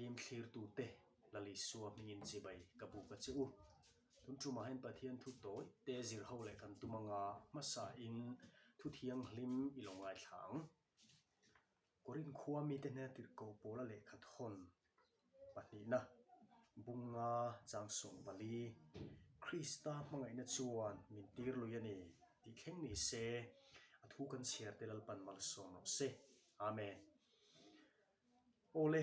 Stream thlirtute Lal Isua hmingin chibai ka buk a che u. Tun tumah hian Pathian thu tawi te zir ho leh kan tum anga hmasa in thu thianghlim i lo ngaithla ang. Korin khua mite hnena tirhkoh pawla lehkha thawn pahnihna Bunga Changsawm pali Krista hmangaihna chuan min tir lui a ni tih thleng ni se a thu kan chhiar te Lalpan malsawm rawh se. Amen. Awle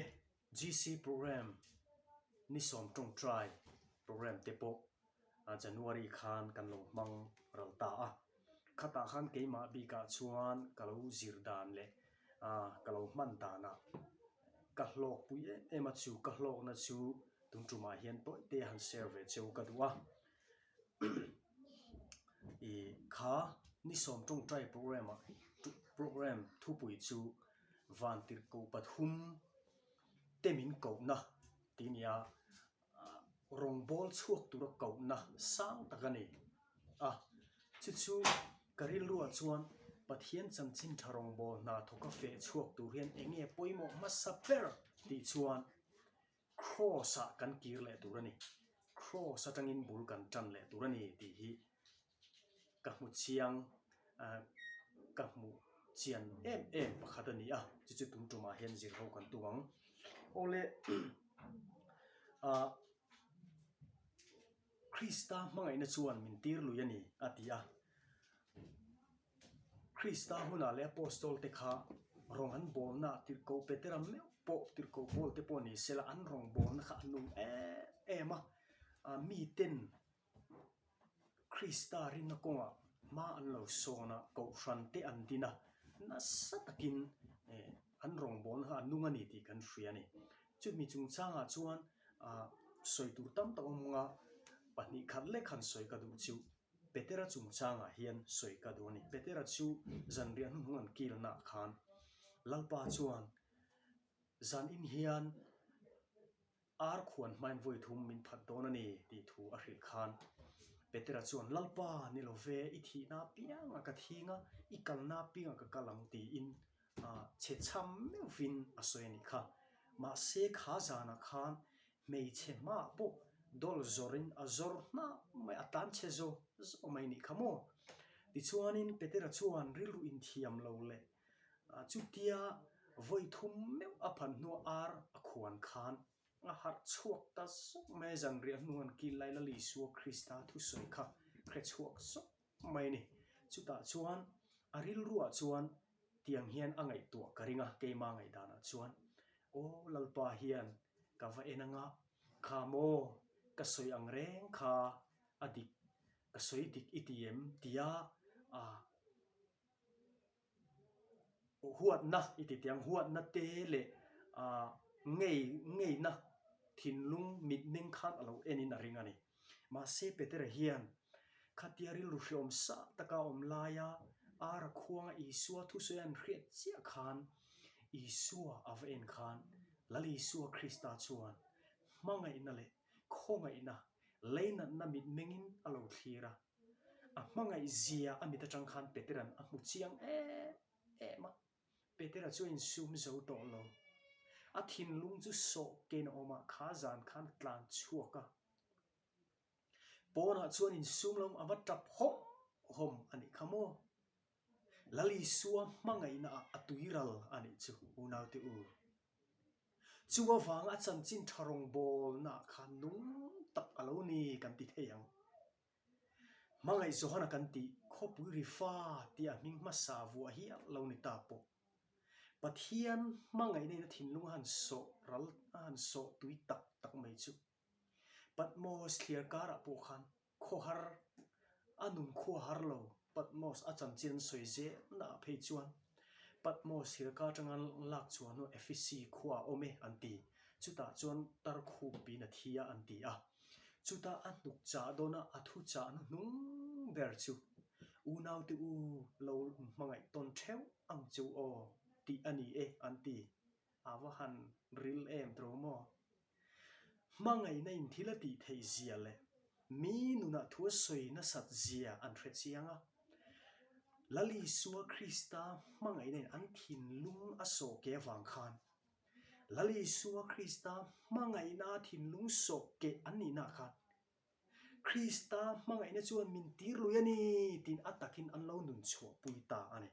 GC program ni sawm tawngtai program te pawh January khan kan lo hmang ral ta a, khatah khan keimah bikah chuan ka lo zir dan leh ka lo hman danah ka hlawkpui em em a chu ka hlawkna chu tun tumah hian tawi te han share ve cheu ka duh a. Ih kha ni sawm tawngtai program ah program thupui chu Vantirhkoh pathum te min kohna tih a ni a, rawngbâwl chhuak tura kohna sang tak a ni a, chu chu ka rilruah chuan Pathian chanchin tha rawngbâwl hna thawka feh chhuak tur hian eng nge pawimawh hmasa ber tih chuan Kraws ah kan kir leh tur a ni, Kraws atangin bul kan tan leh tur a ni tih hi ka hmu chiang ka hmu chian em em pakhat a ni a, chu chu tun tumah hian zir ho kan tum ang. Awle ah Krista hmangaihna chuan min tir lui a ni a ti a. Krista hunah leh Apostol te kha rawng an bawlna tirhkoh Petera meuh pawh tirhkoh Paul te pawh ni sela an rawng bawlna kha a nung em em a, ah miten Krista rinna kawngah hma an lo sawn a, kohhran te an din a, nasa takin eh an rawngbawlna kha a nung a ni tih kan hria a ni. Chumi chungchangah chuan ah sawi tur tam tak awm anga pahnih khat lek han sawi ka duh chu Petera chungchangah hian sawi ka duh a ni. Petera chu zanriah hnuhnung an kilnaah khan Lalpa chuan zanin hian Ar khuan hmain vawi thum min phat dawn a ni tih thu a hrilh khan Petera chuan, Lalpa, ni lo ve, i thihna apiangah ka thing a, i kalna apiangah ka kal ang tiin chhe chham meuhvin a sawi a nih kha. Mahse kha zanah khan hmeichhe hmaah pawh dawl zawrin a zawr hnah mai, a tlan chhe zo zo mai nih kha maw? Tichuanin Petera chuan rilru inthiam lo leh Chutia vawi thum meuh a phan hnuah ar a khuan khan a harh chhuak ta zawk mai a, zanriah hnu an kil lai Lal Isua Krista thusawi kha hre chhuak zawk mai a ni. Chutah chuan a rilruah chuan tiang hian a ngaihtuah ka ring a, keima ngaihdanah chuan, Aw Lalpa hian ka va en anga, kha maw ka sawi ang reng kha a dik, ka sawi dik i ti em? tia a. Huatna i ti tiang huatna te leh ah ngei ngeina thinlung mitmeng khan a lo enin a ring a ni. Mahse Petera hian khatia rilru hreawm sa taka awm laia Ara khuanga Isua thusawi an hriat chiah khan Isua a va en khan Lal Isua Krista chuan hmangaihna leh khawngaihna leinatna mitmengin a lo thlir a. A hmangaih zia a mit atang khan Petera'n a hmu chiang em em a, Petera chu a insum zo tawh lo. A thinlung chu sawh ken a awm a, kha zan khan a tlan chhuak a. Pawnah chuan insum lo a va tap hawm hawm a nih kha maw? Lal Isua hmangaihna ah a tuiral a nih chu unaute u. Chu avanga a chanchin tha rawngbawlna ah khan nung tak a lo ni kan ti thei ang. Hmangaih Johana kan tih khawpui ri fa tia hming hmasa vuah hi a lo ni ta pawh. Pathian hmangaihna in a thinlung a han sawh ral a han sawh tui tak tak mai chu. Patmos thliar karah pawh khan khawhar a nun khua har lo Patmos a chanchin an sawi zelna ah phei chuan Patmos thliar kar atanga lak chhuah hnu Ephesi khua a awm e an ti. Chutah chuan tarkhup in a thi a an ti a. Chuta a hnuk chah dawna a thu chah hnuhnung ber chu, Unaute u lo hmangaih tawn theuh ang che u aw, tih a ni e, an ti. A va han ril em tawh maw? Hmangaihna in thil a tih theih zia leh mi nunah thu a sawi nasat zia an hre chiang a. Lal Isua Krista hmangaihna in an thinlung a sawh ke avang khan. Lal Isua Krista hmangaihna thinlung sawh keh an nihna khan Krista hmangaihna chuan min tir lui a ni tiin a takin an lo nun chhuahpui ta a ni.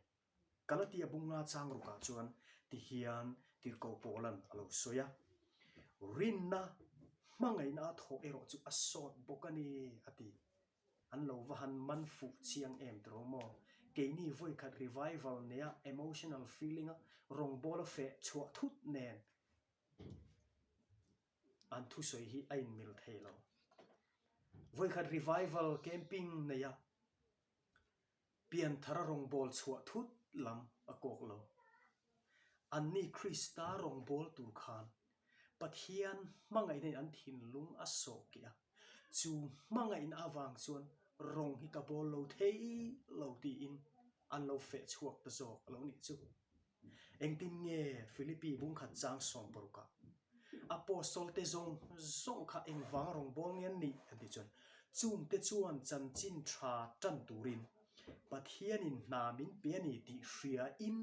Galatia bunga chang rukah chuan tihian tirhkoh Paulan a lo sawi a, Rinna hmangaihna a thawh erawh chu a sawt bawk a ni a ti. An lo va han man fuh chiang em tiraw maw? Keini vawikhat revival neia emotional feeling-a rawngbawla feh chhuah thut nen an thusawi hi a inmil thei lo. Vawikhat revival camping neia Pianthara rawngbâwl chhuah thut lam a kâwk lo. Anni Krista rawngbâwl tûr khân Pathian hmangaihna-in an thinlung a sawh keh a, chu hmangaihna avâng chuan rawng hi ka bâwl lo thei lo tiin an lo feh chhuak ta zâwk a lo nih chu. Engtin nge Philippi bungkhat chang sawmparukah Apostle te zawng zawng kha engvang rawngbâwl nge an nih an tih chuan chungte chuan chanchin tha tan turin Pathianin hna min pe a ni tih hriain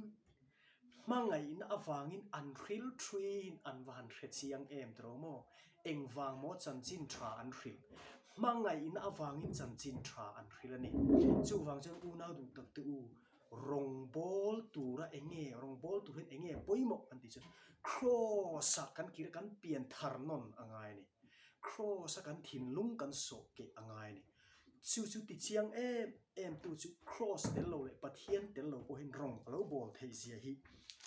hmangaihna avangin an hril thuin an va han hre chiang em tawh maw? Engvang maw chanchin tha an hrilh? Hmangaihna avangin chanchin tha an hrilh a ni. Chuvang chuan unau duh tak te u, Rawngbâwl tûra eng nge, rawngbâwl tûr hian eng nge pawimawh kan tih chuan Kraws-ah kan kir a, kan pian thar nawn a ngai a ni. Kraws-a kan thinlung kan sawh keh a ngai a ni. Chu chu ti chiang em em tu chu Kraws tel lo leh Pathian tel lo pawhin rawng a lo bâwl theih zia hi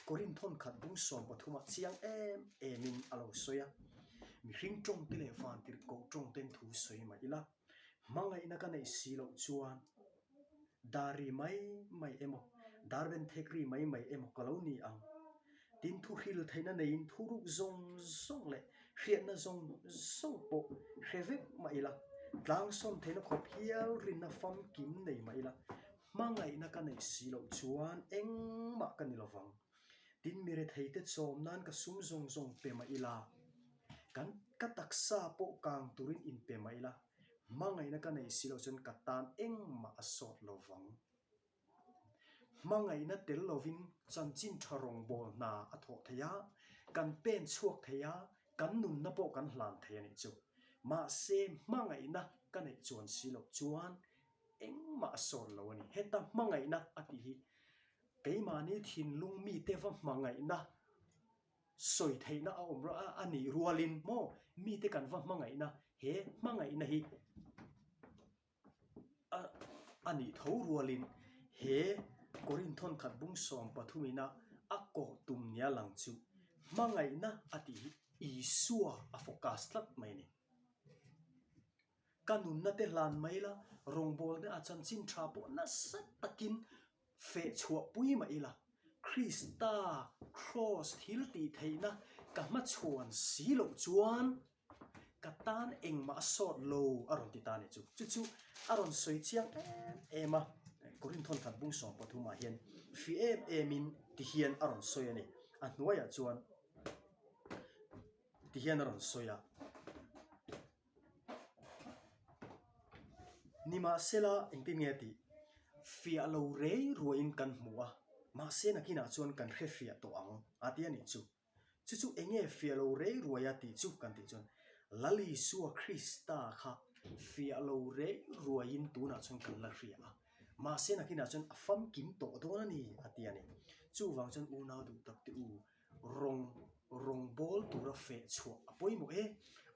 Korinth khat bung 13 ah chiang em emin a lo sawi a. Mihring tawngte leh vantirhkoh tawngten thu sawi mah ila, hmangaihna ka neih si loh chuan Dar ri mai mai emaw, dar ben thek ri mai mai emaw ka lo ni ang. Tin thu hril theihna neiin thuruk zawng zawng leh hriatna zawng zawng pawh hre vek mah ila, tlangsawn theihna khawp hial rinna famkim nei mah ila, hmangaihna ka neih si loh chuan engmah ka ni lovang. Tin mi retheite chawm nan ka sum zawng zawng pe mah ila, kan ka taksa pawh kang turin inpe mah ila, Hmangaihna ka neih si loh chuan ka tan engmah a sawt lo vang. Hmangaihna tel lovin chanchin tha rawngbâwl hna a thawh thei a, kan pen chhuak thei a, kan nunna pawh kan hlan thei a nih chu. Mahse, hmangaihna ka neih chuan si loh chuan engmah a sawt lo a ni. Heta hmangaihna a tih hi keimahni thinlung mite va hmangaihna Sawi theihna a awm a a nih rualin maw mite kan va hmangaihna he hmangaihna hi a a nih tho rualin he Korinth thawnkhat bung 13 ina a kawh tum nia lang chu hmangaihna a tih hi Isua a focus tlat mai a ni. Ka nunna te hlan mai la rawngbawlna a chanchin tha pawh nasa takin Feh chhuah pui mah ila, Krista kraws thil tih theihna ka hmachhuan si loh chuan ka tan engmah a sawt lo a rawn ti ta a ni chu. Chu chu a rawn sawi chiang em em a, Korinth thawnkhat bung 13 ah hian fi em emin ti hian a rawn sawi a ni. A hnuaiah chuan ti hian a rawn sawi a. Nimahsela, engtin nge tih fiah lo rei ruaiin kan hmu a, mahse nakinah chuan kan hre fiah tawh ang a ti a nih chu. Chu chu eng nge fiah lo rei ruai a tih chu kan tih chuan Lal Isua Krista kha fiah lo rei ruaiin tunah chuan kan la hria a, mahse nakinah chuan a famkim tawh dawn a ni a ti a ni. Chuvang chuan unau duh tak te u, Rawng, rawngbâwl tura feh chhuah a pawimawh e,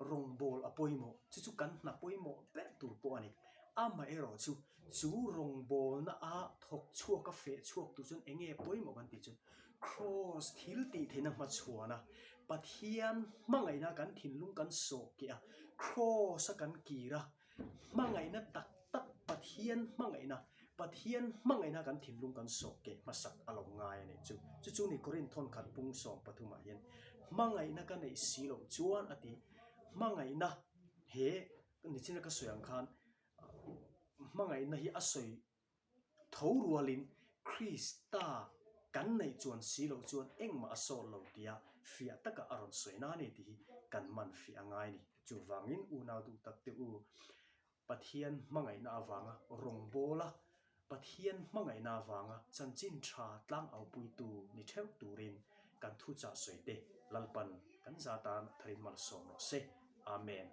rawngbâwl a pawimawh, chu chu kan hna pawimawh ber tur pawh a ni. Amaherawh chu, chu rawngbâwlna a thawk chhuak a feh chhuak tur chuan eng nge pawimawh kan tih chuan Kraws thil tih theihna hmachhuana Pathian hmangaihna kan thinlung kan sawh keh a, Kraws a kan kir a, Hmangaihna tak tak Pathian hmangaihna, Pathian hmangaihna kan thinlung kan sawh keh hmasak a lo ngai a nih chu. Chu chu ni Korinth thawnkhat pung 13 ah hian hmangaihna ka neih si loh chuan a ti. Hmangaihna he nichina ka sawi ang khan hmangaihna hi a sawi Tho rualin Krista kan neih chuan si loh chuan engmah a sawt lo tia fiah taka a rawn sawi na ni tih hi kan man fiah a ngai ni. Chuvangin unau duh tak te u, Pathian hmangaihna avanga rawngbawla, Pathian hmangaihna avanga chanchin tha tlangaupuitu ni theuh turin kan thuchah sawi te Lalpan kan za tan tharin malsawm rawh se. Amen.